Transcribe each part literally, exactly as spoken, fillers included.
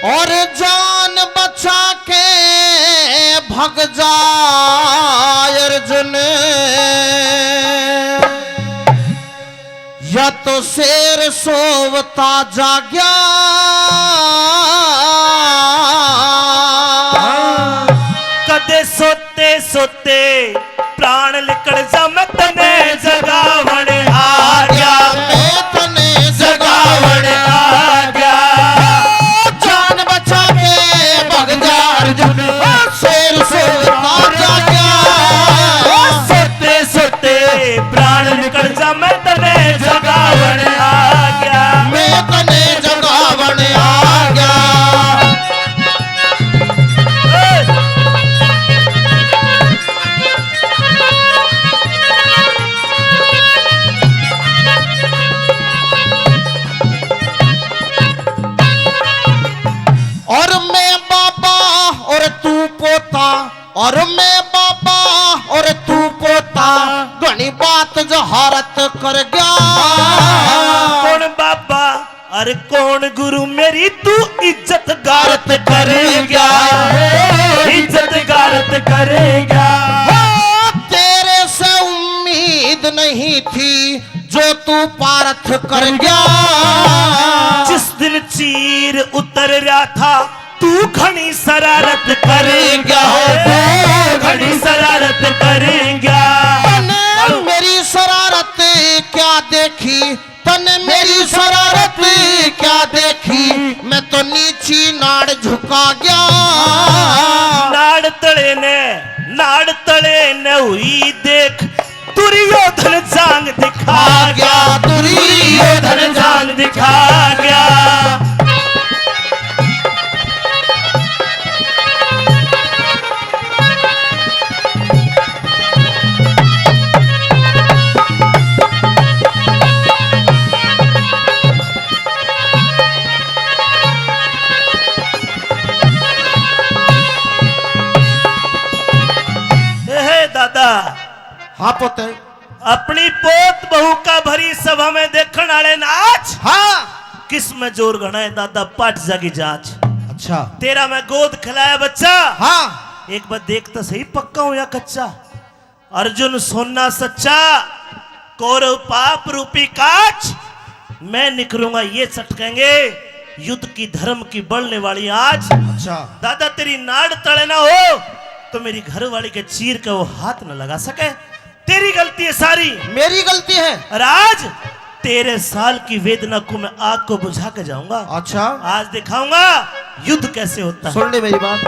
और जान बचा के भग जा अर्जुन, या तो शेर सोवता जाग्या। हाँ, कदे सोते सोते प्राण लिकड़ जा, मैं तने जगावण आ गया, मैं तने जगावण आ गया। जान बचा के भग जा अर्जुन, शेर सोवता जाग्या। सोते सोते प्राण लिकड़ जा, मैं तने जगावण आ गया, मैं तने जगावण आ गया। और मैं बाबा और तू पोता, और मैं बाबा और तू पोता, घणी बात जहारत कर गया। कौन बाबा और कौन गुरु, मेरी तू इज्जत गारत कर गया, इज्जत गारत कर गया। हाँ, तेरे से उम्मीद नहीं थी, जो तू पारत कर गया। जिस दिन चीर उतर रहा था, तू घणी शरारत कर गया, तू घणी शरारत कर गया। तने मेरी शरारत क्या देखी, तने मेरी शरारत क्या देखी, मैं तो नीची नाड़ झुका गया। नाड़ तले ने, नाड़ तले ने हुई देख, दुर्योधन जांग दिखा गया, दुर्योधन जांग दिखा गया। ए, हे दादा, हाँ पुत्र। अपनी पोत बहू का भरी सभा में देखण आले नाच। हाँ। किस में जोर घणा है दादा, पाट जागी जाच। अच्छा। तेरा मैं गोद खिलाया बच्चा। हाँ। एक बार देख तो सही, पक्का हूँ या कच्चा। अर्जुन सोना सच्चा, कौरव पाप रूपी काच। मैं निकलूंगा ये चटकेंगे, युद्ध की धर्म की बलने वाली आज। अच्छा। दादा तेरी नाड़ तले ना हो तो मेरी घरवाली के चीर के वो हाथ न लगा सके। तेरी गलती है सारी। मेरी गलती है। और आज तेरह साल की वेदना को मैं आग को बुझा के जाऊंगा। अच्छा। आज दिखाऊंगा युद्ध कैसे होता है। सुन ले मेरी बात।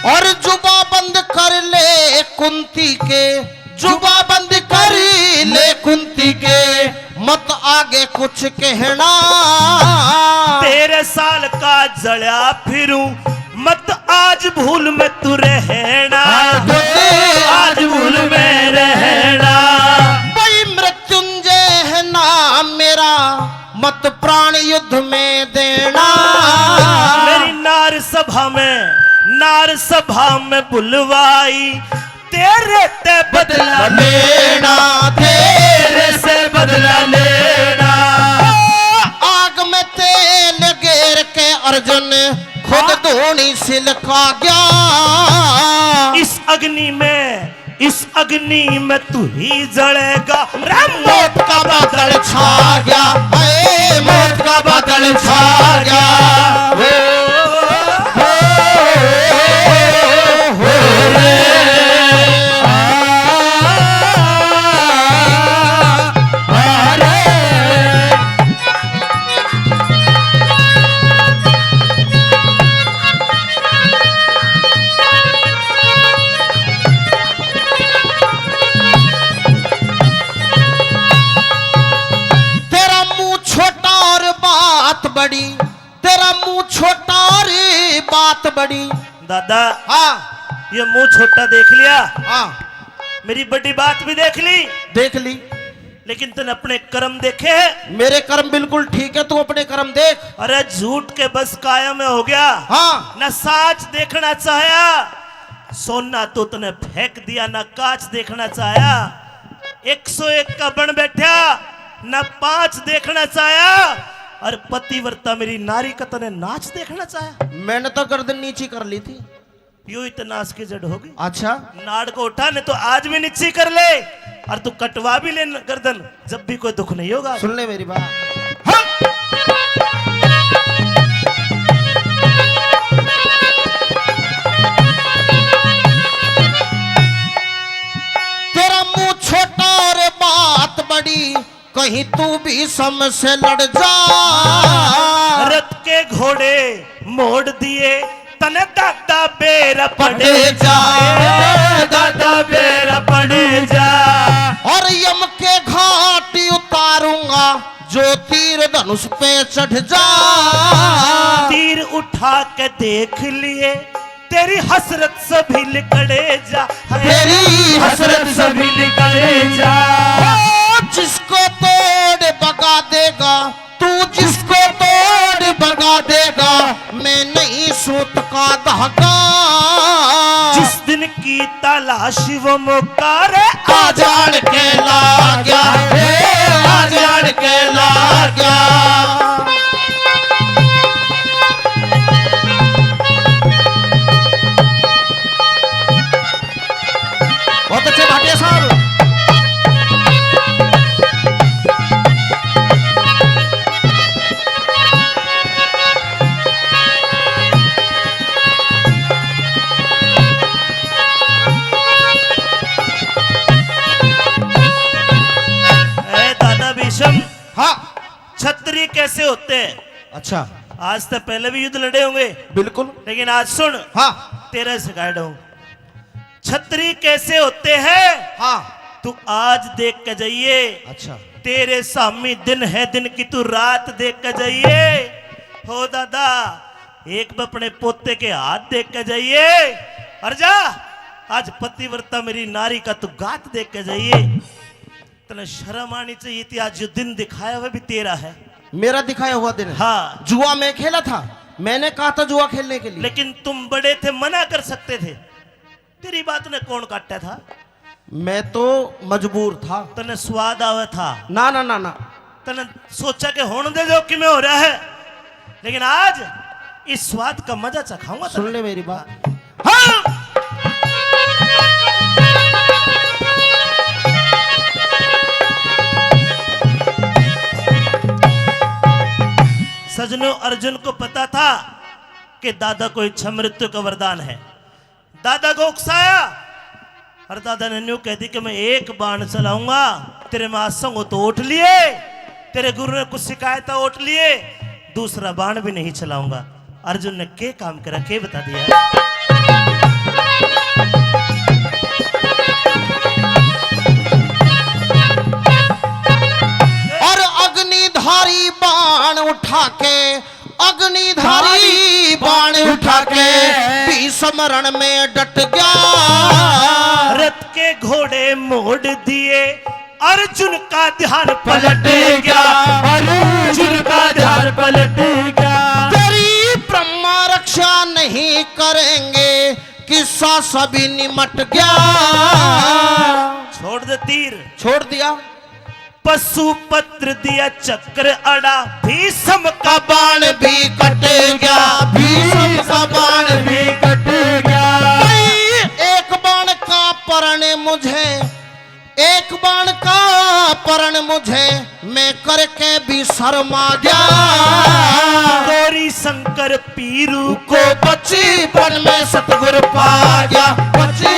और जुबा बंद कर ले कुंती के, जुबा बंद कर ले कुंती के, मत आगे कुछ कहना। तेरह साल का जलया फिरूं, मत आज भूल में तू रहना। हाँ, मत आज भूल में रहना। भाई मृत्युंजय है नाम मेरा, मत प्राण युद्ध में देना। मेरी नार सभा में, नार सभा में बुलवाई, तेरे ते बदला लेना, तेरे से बदला लेना। आग में तेल गेर के अर्जुन खुद हाँ। धूनी सिलका गया। इस अग्नि में, इस अग्नि में तू ही जलेगा। रे मौत का बादल छा गया, हे मौत का बादल छा गया। हो, हो, हो, हो रे। आ, आ, आ रे। तेरा मुंह छोटा और बात बड़ी, तेरा मुंह छोटा और बात बड़ी। दादा, हाँ। ये मुंह छोटा देख लिया? हाँ। मेरी बड़ी बात भी देख ली? देख ली। लेकिन तूने अपने कर्म देखे हैं? मेरे कर्म बिल्कुल ठीक है, तू अपने कर्म देख। अरे, झूठ के बस काया में हो गया। हाँ। न साच देखना चाहया, सोना तो तूने फेंक दिया, न काच देखना चाहया। एक सौ एक का बन बैठा, न पांच देखना चाहया। और पतिव्रता मेरी नारी का तूने नाच देखना चाहया। मैंने तो गर्दन नीची कर ली थी। यो इतना नाच की जड़ होगी। अच्छा। नाड़ को उठा, नहीं तो आज भी नीची कर ले, और तू कटवा भी ले न गर्दन, जब भी कोई दुख नहीं होगा। सुन ले मेरी बात। हाँ। तेरा मुंह छोटा और बात बड़ी, कहीं तू भीषम से लड़ जा। रथ के घोड़े मोड़ दिए, तने दादा बेर पड़े जा, दादा बेर पड़े जा। और यम के घाट उतारूंगा, जो तीर धनुष पे चढ़ जा। तीर उठा के देख लिए, तेरी हसरत सभी लिकड़े जा, तेरी हसरत सभी लिकड़े जा। ओ, जिसको तोड़ भगा देगा, तू जिसको तोड़ भगा देगा, मैं नहीं सूत का धागा। जिस दिन की तलाश वो मौका रे, आ जान के ला गया, हे, आ जान के ला गया। बहुत अच्छे भाटिया साहब। ए दादा भीषम। हाँ। छत्री कैसे होते हैं? अच्छा। आज तो पहले भी युद्ध लड़े होंगे। बिल्कुल। लेकिन आज सुन। हाँ। तेरे सिखाए डाऊं। छत्री कैसे होते हैं? हाँ। तू आज देख के जाइए। अच्छा। तेरे सामी दिन है, दिन की तू रात देख के जाइए। हो दादा, एक अपने पोते के हाथ देख के जाइए। और जा, आज पतिव्रता मेरी नारी का तू गात देख के जाइए। तने शर्म आनी चाहिए थी, आज जो दिन दिखाया हुआ भी तेरा है। मेरा दिखाया हुआ दिन है? हाँ। जुआ मैं खेला था, मैंने कहा था जुआ खेलने के लिए। लेकिन तुम बड़े थे, मना कर सकते थे। तेरी बात ने कौन काटा था? मैं तो मजबूर था। तने स्वाद आवे था? ना, ना, ना, ना। तने सोचा के होने दे जो कि मैं हो रहा है, लेकिन आज इस स्वाद का मजा चखाऊंगा। सुन ले मेरी बात। हाँ। सजनों, अर्जुन को पता था कि दादा को इच्छा मृत्यु का वरदान है। दादा को उकसाया और दादा ने न्यू कह दी कि मैं एक बाण चलाऊंगा, तेरे में आसंग हो तो उठ लिए, तेरे गुरु ने कुछ शिकायत उठ लिए, दूसरा बाण भी नहीं चलाऊंगा। अर्जुन ने के काम करा, के बता दिया? और अग्निधारी बाण उठा के, अग्निधारी बाण उठा के भीष्म रण में डट गया। रथ के घोड़े मोड़ दिए, अर्जुन का ध्यान पलट गया, अर्जुन का ध्यान पलट गया। तेरी ब्रह्मा रक्षा नहीं करेंगे, किस्सा सभी निमट गया। छोड़ दे तीर। छोड़ दिया। पशु पत्र दिया चक्र अड़ा, भीष्म का बाण भी कट गया, भीष्म का बाण भी कट गया। भाई, एक बाण का परण मुझे, एक बाण का परण मुझे, मैं करके भी शर्मा गया। गौरी शंकर पीरू को बचपन में सतगुर पा गया, बचपन